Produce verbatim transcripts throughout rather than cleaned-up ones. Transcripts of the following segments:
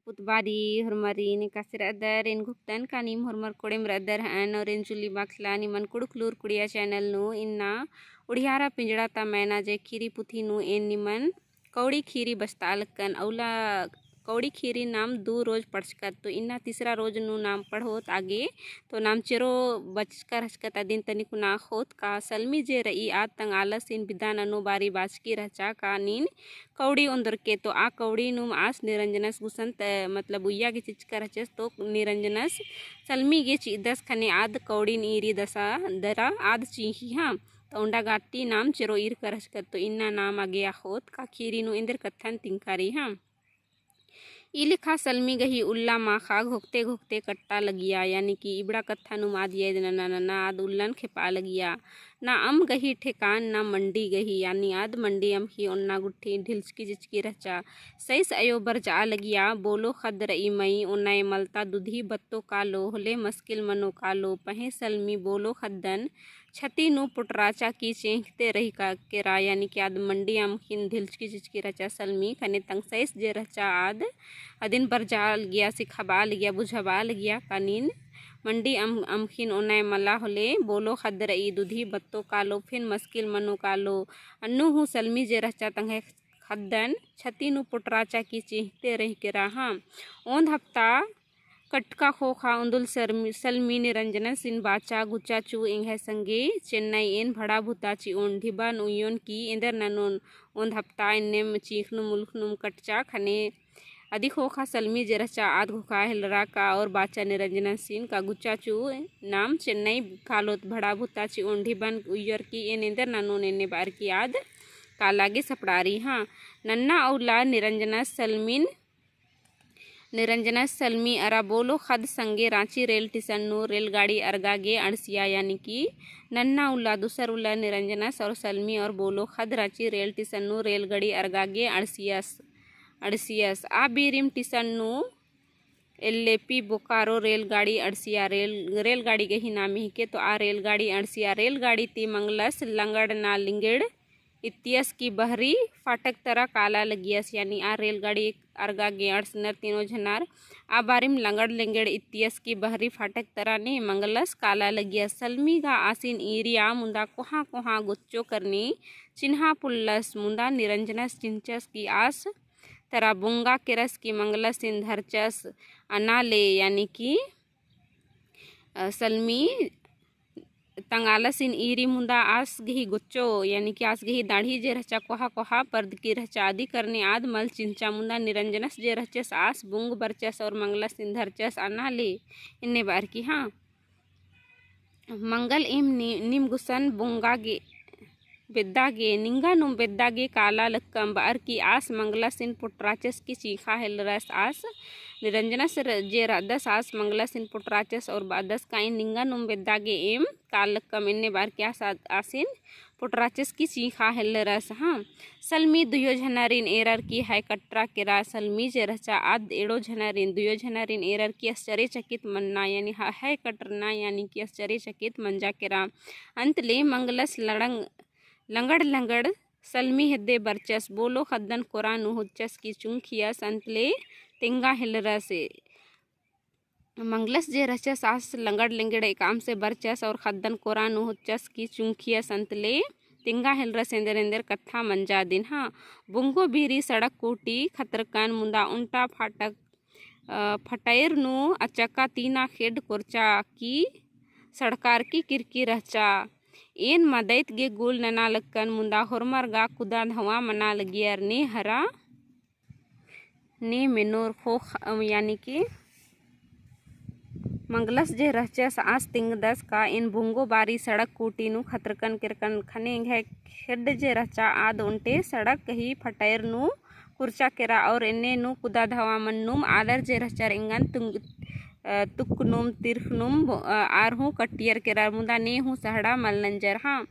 पुतबारी होरमारिन एकासे रअदर, एन घुप्तन का नीम होरमर कोड़ेम रअदर हअन और एन जुली बाखला निमन कुँड़ुख़ लूर कुड़िया channel नू इन्ना उड़ियारा पिंजड़ा ता मैना जे खीरी पुथी नू एन निमन कौड़ी खीरी बचता लगकन। अउला कौड़ी खीरी नाम दू रोज पढ़चकत, तो इन्ना तीसरा रोज नू नाम पढ़ोत आगे, तो नाम चेरो बचका रहचकत अदिन तनिक ना होत का सलमी जे रई आद तंग आलसिन बिदा ननो बारी बाचकी रहचा का नीन कौड़ी ओन्दरके, तो आ कौड़ी नुम आस निरंजनस गुसन त, मतलब उइया गे चिचका रहचस, तो निरंजनस सलमी गे चिदस खने आद कौड़ीन ईरी दसा दरा आद चींख़ी हाँ। तो ओन्दा गाती नाम चेरो ईरका रहचकत, तो इन्ना नाम आगे आ होत का खीरी नू एन्देर कत्थन तिंकारी हाँ। ई लेखा सलमी गही उल्ला माखा घोखते घोखते कट्टा लगिया, यानी कि इबड़ा कत्था नुम आद याद नना नना आद उल्लन खेपा लगिया। ना अम गही ठेकान ना मंडी गही, यानी आद मंडी अमख़ी ओन्ना गुट्ठी ढिलचकी चिचकी रहचा। सैस अयो बरजा लगिया, बोलो ख़द्द रई मई, ओन्ना ए मलता दुधी बत्तो कालो, होले मस्किल मनो कालो, पहें सलमी बोलो ख़द्दन, छती नू पुटराचा की चेंखते रही का केरा, यानी कि आद मंडी अमख़िन ढिलचकी चिचकी रहचा सलमी, खने तंग सैस जे रहचा आद, अदिन बरजा लगिया, सिखाबा लगिया, बुझाबा लगिया का नीन मंडी अम-, अमख़िन ओन्ना ए मला होले, बोलो ख़द्द रई दुधी बत्तो कालो, फिन मस्किल मनो कालो, अन्नु हूँ सलमी जे रहचा तंग्है ख़द्दन, छती नू पुटराचा की चेंखते रही केरा हाँ। ओन्द हफ्ता कटका ख़ोख़ा उन्दुल सरमी-, सलमी निरंजनसिन बाचा गुचा चू एंग्है संगे चेन्नई एन भड़ा भूता चिओन ढिबन उइयोन की एन्देर ननोन ओन्द हफ्ता एन्नेम चींख़नुम मुलख़नुम कटचा खने अदी ख़ोख़ा सलमी जे रहचा आद घोखा हेलरा का और बाचा निरंजनसिन का गुचा चू नाम चेन्नई कालोत भड़ा भूता चिओन ढिबन उइयोर की एन एन्देर ननोन एन्ने बार की आद काला गे सपड़ारी हाँ। नन्ना अउला निरंजनस सलमिन निरंजनस सलमी अरा बोलो ख़द्द संगे राँची रेल टिसन नू रेलगाड़ी अरगा गे अंड़सिया, यानी कि नन्ना उल्ला दूसर उल्ला निरंजनस और सलमी और बोलो ख़द्द राँची रेल टिसन नू रेलगाड़ी अरगा गे अंड़सियस, अंड़सियस। आ बीरिम टिसन नू एल्लेपी बोकारो रेलगाड़ी अंड़सिया, रेल, रेलगाड़ी गही नाम हिके तो आ रेलगाड़ी अंड़सिया। रेलगाड़ी ती मंगलस लंगड़ ना लिंगड़ इत्तियस की बहरी फाटक तरा काला लगियस, यानी आ रेलगाड़ी अरगा गे अंड़सनर तीनों झनार। आ बारिम लंगड़ लेंगड़ इत्तियस की बहरी फाटक तरा ने मंगलस काला लगियस। सलमी गा आसिन ईरिया मुन्दा कोहाँ कोहाँ गुच्चो करनी चिन्हा पुल्लस, मुन्दा निरंजनस चिन्चस की आस तरा बोंगा केरस की मंगलसिन धरचस अना ले, यानी कि अ, सलमी तंग आलसिन ईरी मुन्दा आस गही गुच्चो, यानी कि आस गही दाढ़ी जे रहचा कोहा कोहा परदकी रहचा अदी करनी आद मल चिन्चा मुन्दा निरंजनस जे रहचस आस बुंग बरचस और मंगलसिन धरचस अना ले एन्ने बार की हाँ। मंगल एम नि-, निम गुसन बोंगा गे बेद्दा गे, निंगा नुम बेद्दा गे काला लक्कम बअर की आस मंगलसिन पुटराचस की चींखा हेलरस आस निरंजनस र-, जे रअदस आस मंगलसिन पुटराचस और बअदस का एन निंगा नुम बेद्दा गे एम काला लक्कम एन्ने बअर की आस आद-, आसिन पुटराचस की चींखा हेलरस हाँ। सलमी दुयो झनारिन एरर की है कटरा केरा सलमी जे रहचा आद एड़ो झनारिन दुयो झनारिन एरर की आश्चर्यचकित मन्ना यानी ह-, है कटरना यानी कि आश्चर्यचकित मंजा केरा। अंत ले मंगलस लड़ंग-, लंगड़ लंगड़ सलमी हेद्दे बरचस, बोलो ख़द्दन कोरा नू हुच्चस की चुंखियस अंत ले तेंगा हेलरस। मंगलस जे रहचस आस लंगड़ लेंगड़ एकाम से बरचस और ख़द्दन कोरा नू हुच्चस की चुंखियस अंत ले तेंगा हेलरस एन्देर एन्देर कत्था मंजा दिन्हा। बुंगो बीरी सड़क कूटी खतरकन मुन्दा उन्टा फाटक अ, फटैर नू अचका तीना खेड्ड कोरचा की सड़कार की किरकी रहचा। एन मदैत गे गुल नना लक्कन मुन्दा होरमर गा कुदा धवा मना लगियर ने हरा ने मेनोर ख़ोख़, अ, यानी कि मंगलस जे रहचस आस तिंगदस का एन बुंगो बारी सड़क कूटी नू खतरकन केरकन खने एंग्है खेड्ड जे रहचा आद ओन्टे सड़क ही फटैर नू कुरचा केरा और एन्ने नू कुदा धवा मन्नुम आलर जे रहचर एंगन तुंग-, अ, तुकनुम तिरखनुम बो-, अ, आर हूँ कटियर केरा मुदा ने हूँ सहड़ा मल नंजर हाँ।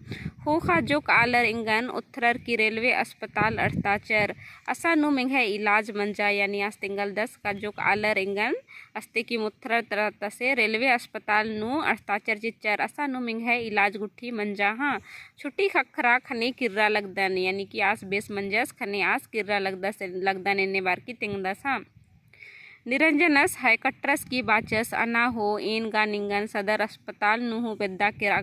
ख़ोख़ा जोक आलर एंगन ओथरर की रेलवे अस्पताल अड़ताचर असा नुम एंग्है इलाज मंजा यानी आस तेंगलदस का जोक आलर एंगन अस्ते की मोथरा तरह तसे रेलवे अस्पताल नू अस्ताचर चिच्चर असा नू मिंग्है इलाज गुट्ठी मंजा हाँ। छुट्टी ख़क्खरा खने किर्रा लगदन, यानी कि आस बेस मंजस खने आस किर्रा लगदस, लगदन एन्ने बार की तेंगदस हाँ। निरंजनस हय कटरस की बाचस, अना हो, एन गा निंगन सदर अस्पताल नू हूँ बेद्दा केरा-,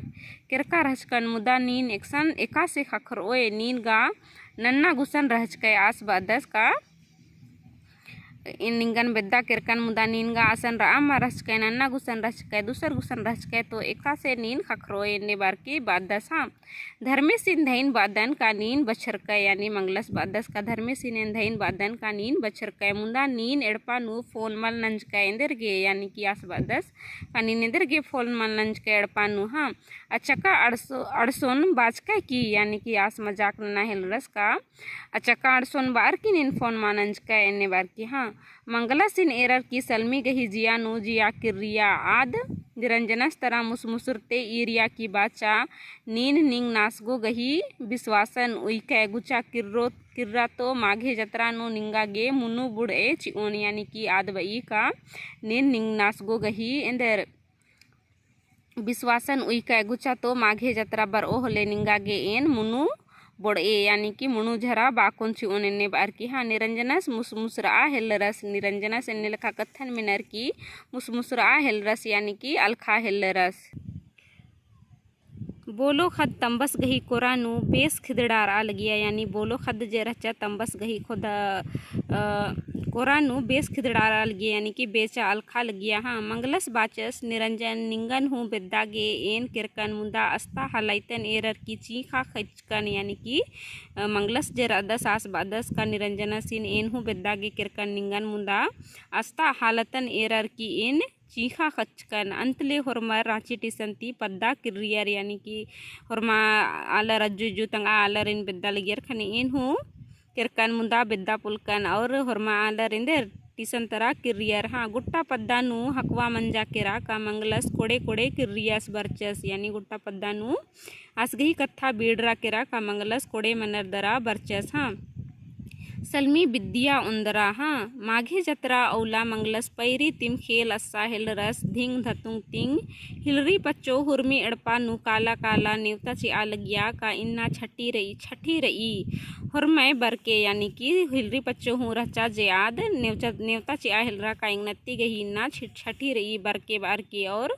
केरका रहचकन, मुदा नीन एकसन एकासे ख़क्खरओय, नीन गा नन्ना गुसन रहचकय आस बअदस का एन निंगन बेद्दा केरकन, मुदा नीन गा असन रआ मा रहचकय, नन्ना गुसन रहचकय, दूसर गुसन रहचकय, तो एकासे नीन ख़क्खरओय एन्ने बअर की बअदस हाँ। धर्मेसिन धइन बअदन का नीन बछरकय, यानी मंगलस बअदस का धर्मेसिन एन धइन बअदन का नीन बछरकय, मुदा नीन एड़पा नू फोन मल नंजकय एन्देर गे, यानी कि आस बअदस का नीन एन्देर गे फोन मल नंजकय एड़पा नू हाँ। अचका अड़सो-, अड़सोन बाचकय की, यानी कि आस मजाक नना हेलरस का अचका अड़सोन बअर की नीन फोन मा नंजकय एन्ने बअर की हाँ। मंगलसिन एरर की सलमी गही जिया नू जिया किर्रिया आद निरंजनस तरा मुसमुसुरते ईरिया की बाचा, नीन निंग नासगो गही बिस्वासन उइकय गुचा किर्रो-, किर्रा तो माघे जतरा नू निंगा गे मुनु बुड़ए चिओन, यानी कि आद बई का नीन निंग नासगो गही एन्देर बिस्वासन उइकय गुचा तो माघे जतरा बरओ होले निंगा गे एन मुनु बोड़ए, यानी कि मुनु झरा बाकोन चिओन एन्ने बअर की हाँ। निरंजनस मुसमुसरआ हेलरस, निरंजनस एन्ने लेखा कत्थन मेनर की मुसमुसरआ हेलरस, यानी कि अलखा हेलरस। बोलो ख़द्द तम्बस गही कोरा नू बेस खिदड़ारआ लगिया, यानी बोलो ख़द्द जे रहचा तम्बस गही खोदा, अ, कोरा नू बेस खिदड़ारआ लगिया, यानी कि बेचा अलखा लगिया हाँ। मंगलस बाचस, निरंजन निंगन हूँ बेद्दा गे एन केरकन, मुदा अस्ता हालाइतन एरर की चींख़ा ख़चकन, यानी कि, अ, मंगलस जे रअदस आस बअदस का निरंजनसिन एन हूँ बेद्दा गे केरकन निंगन, मुदा अस्ता हालतन एरर की एन चींख़ा ख़चकन। अंतले होरमर राँची टीसन ती पद्दा किर्रियर, यानी कि होरमा आलर अज्जु इज्जु तंगआ आलर एन बेद्दा लगियर ख़ने एन हूँ केरकन मुदा बेद्दा पोलकन और होरमा आलर एन्देर टीसन तरा किर्रियर हाँ। गुट्टा पद्दा नू हकवा मंजा केरा का मंगलस कोड़े कोड़े किर्रियस बरचस, यानी गुट्टा पद्दा नू आस गही कत्था बीड़रा केरा का मंगलस कोड़े मनर दरा बरचस हाँ। सलमी बिद्दिया ओन्दरा हाँ। माघे जतरा अउला मंगलस पैरी तिम खेल अस्सा हेलरस धिंग धतुंग तिंग। हिलरी पच्चो हुरमी एड़पा नू काला काला नेवता चिआ लगिया का इन्ना छठी रई, छठी रई। होरमय बरके यानी कि हिलरी पच्चो हूँ रहचा जे आद नेवचा-, नेवता चिआ हेलरा का एंगनत्ती गही इन्ना छि-, छठी रई बरके बअर की और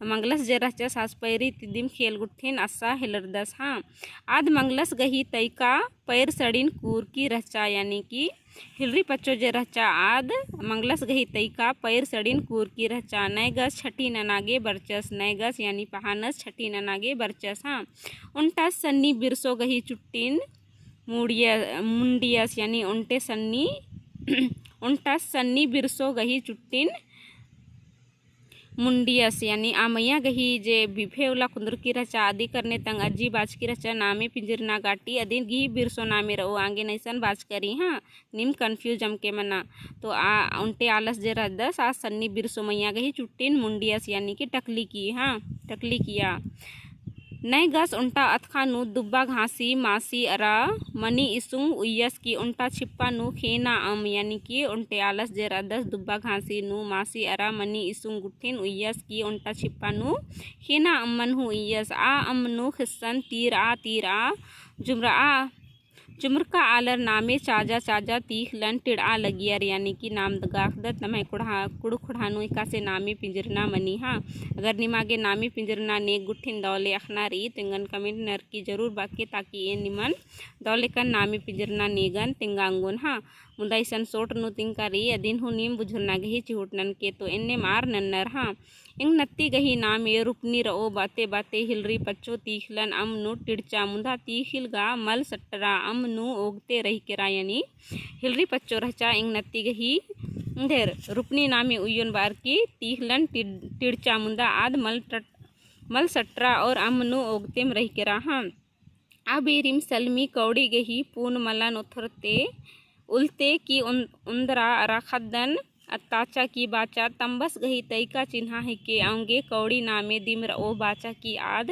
मंगलस जे रहचस आस पैरी तिदिम खेल गुट्ठिन अस्सा हेलरदस हाँ। आद मंगलस गही तइका पैर सड़िन कूरकी रहचा, यानी कि हिलरी पच्चो जे रहचा आद मंगलस गही तइका पैर सड़िन कूरकी रहचा। नैगस छठी नना गे बरचस, नैगस यानी पहानस छठी नना गे बरचस हाँ। ओन्टस सन्नी बिरसो गही चुट्टिन मुड़िया-, मुंडियस यानी ओन्टे सन्नी, ओन्टस सन्नी बिरसो गही चुट्टिन मुंडियस, यानी आ मइय्याँ गही जे बिफे उल्ला कुन्दुरकी रहचा, अदी करने तंग अज्जी बाचकी रहचा, नामे पिंजरना गाटी, अदिन गही बिरसो नामे रओ, आंगे नैसन बाचका रई, हाँ, नीम confuse अमके मना। तो आ ओन्टे आलस जे रहदस, आ सन्नी बिरसो मइय्याँ गही चुट्टिन मुंडियस, यानी कि टकली की, हाँ, टकली किया। नैगस ओन्टा अतखा नू दुब्बा घासी मासी अरा मनी इसुंग उइयस की ओन्टा छिप्पा नू खेना अम, यानी कि ओन्टे आलस जे रहदस दुब्बा घासी नू मासी अरा मनी इसुंग गुट्ठिन उइयस की ओन्टा छिप्पा नू खेना अम्मन हूँ उइयस। आ अम नू खिस्सन तीरआ तीरआ जुमरआ जुमरका आलर नामे चाजा चाजा तीखलन टिड़आ लगियर, यानी कि नाम दगा अख़दत नम्है कुड़हा-, कुँड़ुख़ ख़ोंड़हा नू एकासे नामे पिंजरना मनी हाँ। अगर निमा गे नामे पिंजरना नेग गुट्ठिन दव ले अख़ना रई, तो एंगन comment ननर की जरूर बाके, ताकि एन निमन दव लेकन नामे पिंजरना नेगन तेंगा ओंगोन हाँ। मुदा इसन short नू तिंगका रई, अदिन हूँ नीम बुझुरना गही चिहुट ननके, तो एन्नेम आर नन्नर हाँ। एंगनत्ती गही नामे रुपनी रओ बाते बाते हिलरी पच्चो तीखलन अम नू टिड़चा, मुदा तीखिल गा मल सट्टरा अम नू ओगते रहिकेरा, यानी हिलरी पच्चो रहचा एंगनत्ती गही एन्देर रुपनी नामे उइयोन बअर की तीखलन टिड़-, टिड़चा, मुदा आद मल टट-, मल सट्टरा और अम नू ओगतेम रहिकेरा हाँ। आ बेरिम सलमी कौड़ी गही पून मलन ओथरते उलते की ओन-, ओन्दरा अरा ख़द्दन अत्ताचा की बाचा तम्बस गही तइका चिन्हा हेके औंगे कौड़ी नामे दिम रओ बाचा की आद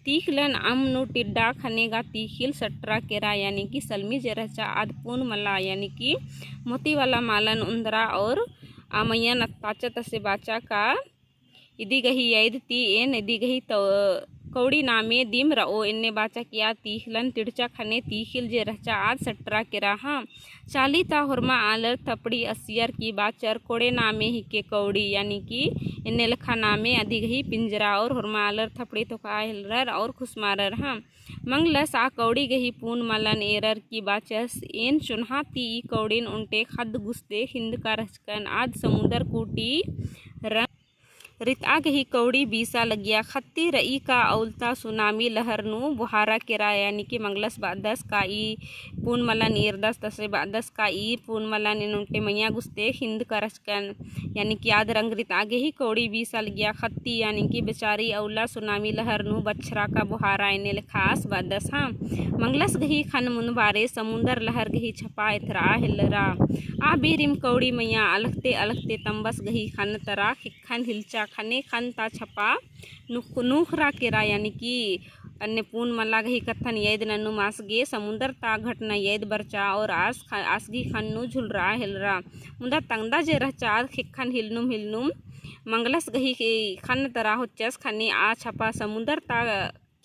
तीखलन अम नू टिड्डा ख़ने गा तीखिल सट्टरा केरा, यानी कि सलमी जे रहचा आद पून मला, यानी कि मोती वाला मालन ओन्दरा और आ मइय्याँ अत्ताचा तसे बाचा का इदी गही याइद ती एन इदी गही त-, कौड़ी नामे दिम र'ओ एन्ने बाचा किया तीखलन तिड़चा ख़ने तीखिल जे रहचा आद सटरा केरा हाँ। चाली ता होरमा आलर थपड़ी असियर की बाचर कोड़े नामे हिके कौड़ी, यानी कि एन्ने लेखा नामे अदी गही पिंजरा और होरमा आलर थपड़ी तोका हेलरर और खुसमारर हाँ। मंगलस आ कौड़ी गही पून मलन एरर की बाचस, एन चोन्हा ती ई कौड़िन ओन्टे ख़द्द गुस्ते खिंद का रहचकन आद समुंदर कूटी रन रितआ गही कौड़ी बीसा लगिया ख़त्ती र'ई का अउलता सुनामी लहर नू बोहारा केरा, यानी कि मंगलस ब'अदस का ई पून मलन एरदस तसे ब'अदस का ई पून मलन एन ओन्टे मइय्याँ गुस्ते खिंद का रहचकन, यानी कि आद रंग रितआ गही कौड़ी बीसा लगिया ख़त्ती, यानी कि बेचारी अउला सुनामी लहर नू बछरा का बोहारा एन्ने लेखा आस ब'अदस हाँ। मंगलस गही ख़न्न मुन्द बारे समुंदर लहर गही छपा एथर'आ हेलरा। आ बीरिम कौड़ी मइय्याँ अलखते अलखते तम्बस गही ख़न्न तरा ख़िक्खन हिलचा ख़ने ख़न्न ता छपा नुख-, नुखरा केरा, यानी कि अन्ने पून मला गही कत्थन यैद नन्नुम आस गे समुंदर ता घटना यैद बरचा और आस ख-, आस गही ख़न्न नू झुलर'आ हेलरा। मुदा तंगदा जे रहचा आद ख़िक्खन हिलनुम हिलनुम मंगलस गही ख़न्न तरा होचस ख़ने आ छपा समुंदर ता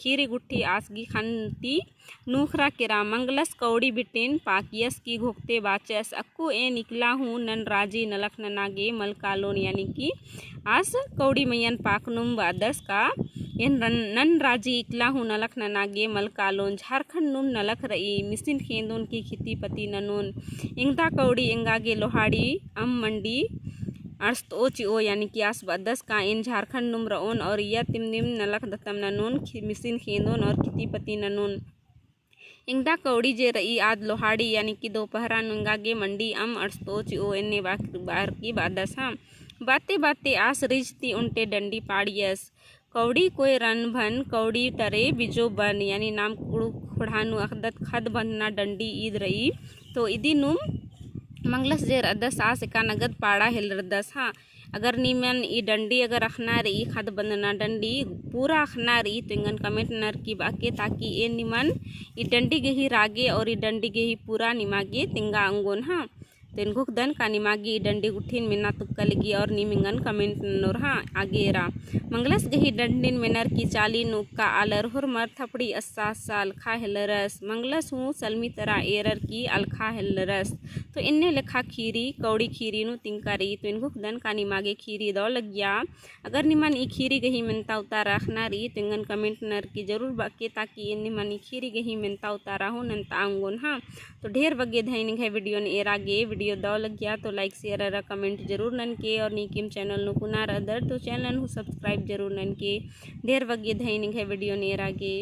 खीरी गुट्ठी आस गही ख़न्न ती नुखरा केरा। मंगलस कौड़ी बिटिन पाकियस की घोखते बाचस, अक्कु एन इकला हूँ नन राजी नलख नना गे मल कालोन, यानी कि आस कौड़ी मइय्याँ पाकनुम ब'अदस का एन रन-, नन राजी इकला हूँ नलख नना गे मल कालोन। झारखंड नुम नलख र'ई, मिसिन खेंदोन की खेती पति ननोन। एंगदा कौड़ी एंगा गे लोहाड़ी अम मंडी अंड़सत'ओ चि'ओ, यानी कि आस ब'अदस का एन झारखंड नुम र'ओन और इय्या तिम निम नलख दतम ननोन, खि-, मिसिन खेंदोन और खेती पति ननोन। एंगदा कौड़ी जे र'ई आद लोहाड़ी, यानी कि दोपहरा नू एंगा गे मंडी अम अंड़सत'ओ चि'ओ एन्ने बार की ब'अदस हाँ। बाते बाते आस रिज ती ओन्टे डंडी पाड़ियस। कौड़ी कोय रन भन, कौड़ी तरे बिजो बन, यानी नाम कुँड़ुख़ ख़ोंड़हा नू अख़दत ख़द्द बंदना डंडी ईद र'ई। तो इदी नुम मंगलस जे र'अदस आस एका नगद पाड़ा हेलरदस हाँ। अगर निमन ई डंडी अगर अख़ना र'ई, ख़द्द बंदना डंडी पूरा अख़ना र'ई, तो एंगन comment ननर की ब'अके, ताकि एन निमन ई डंडी गही रागे और ई डंडी गही पूरा निमा गे तेंगा ओंगोन हाँ। तो एन घोखदन का निमा गे ई डंडी गुट्ठिन मेना तुक्का लगी और नीम एंगन comment ननोर हाँ। आगे एरा मंगलस गही डंडिन मेनर की चाली नू उक्का आलर होरमर थपड़ी अस्सा अस्सा अलखा हेलरस। मंगलस हूँ सलमी तरा एरर की अलखा हेलरस। तो एन्ने लेखा खीरी, कौड़ी खीरी नू तिंका र'ई। तो एन घोखदन का निमा गे खीरी दौ लगिया। अगर निमन ई खीरी गही मेन्ता उतारा अख़ना र'ई, तो एंगन comment ननर की जरूर ब'अके, ताकि एन निमन ई खीरी गही मेन्ता उतारा हूँ नन्तआ ओंगोन हाँ। तो ढेर बग्गे धैन एंग्है video न एरा गे। Video दौ लगिया तो like, share अरा comment जरूर ननके, और नीकिम channel नू कुना र'अदर तो channel हूँ subscribe जरूर ननके। ढेर बग्गे धैन एंग्है video न एरा गे।